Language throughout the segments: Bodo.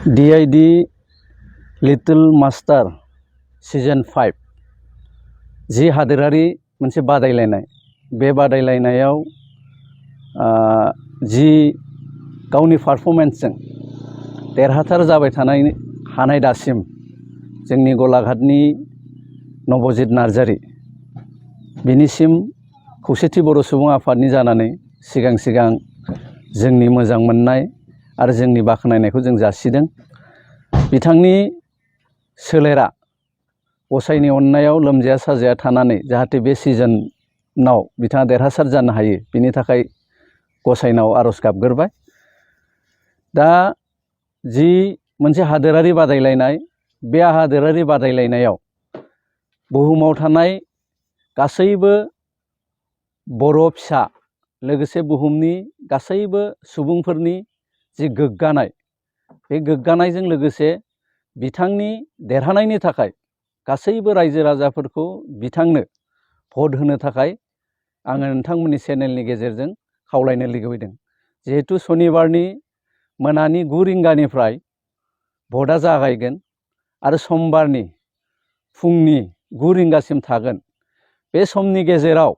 DID लिटिल मास्टार सीजन 5 जि हादोरारि मोनसे बादायलायनाय बे बादायलायनायाव जि गावनि पारफरमेन्सजों देरहासार जाबाय हानाय दासिम जोंनि गलाघाटनि नबजित नार्जारी बिनिसिम खौसेथि बर' सुबुं आफादनि जानानै सिगां सिगां जोंनि मोजां मोननाय आरो जोंनि बाख्नायनायखौ जों जासिदों। बिथांनि सोलेरा गसाइनि अननायाव लोमजाया साजाया थानानै जाहाथे बे सिजनाव बिथाङा देरहासार जानो हायो बिनि थाखाय गसाइनाव आरज गाबग्रोबाय। दा जि मोनसे हादोरारि बादायलायनाय बे हादोरारि बादायलायनायाव बुहुमाव थानाय गासैबो बर' फिसा लोगोसे बुहुमनि गासैबो सुबुंफोरनि जि गोग्गानाय बे गोग्गानायजों लोगोसे बिथांनि देरहानायनि थाखाय गासैबो रायजो राजाफोरखौ बिथांनो भट होनो थाखाय आङो नोंथांमोननि चेनेलनि गेजेरजों खावलायनो लुबैदों। जिहेतु सनिबारनि मोनानि 9 रिंगानिफ्राय भटआ जागायगोन आरो समबारनि फुंनि 9 रिंगासिम थागोन। बे समनि गेजेराव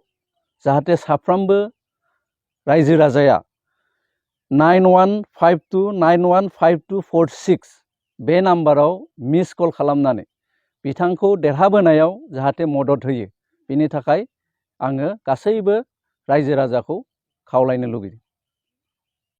जाहाथे साफ्रोमबो रायजो राजाया 9152915246 बे नाम्बाराव मिस कल खालामनानै बिथांखौ देरहाबोनायाव जाहाथे मदद होयो बिनि थाखाय आङो गासैबो रायजो राजाखौ खावलायनो लुबैदों।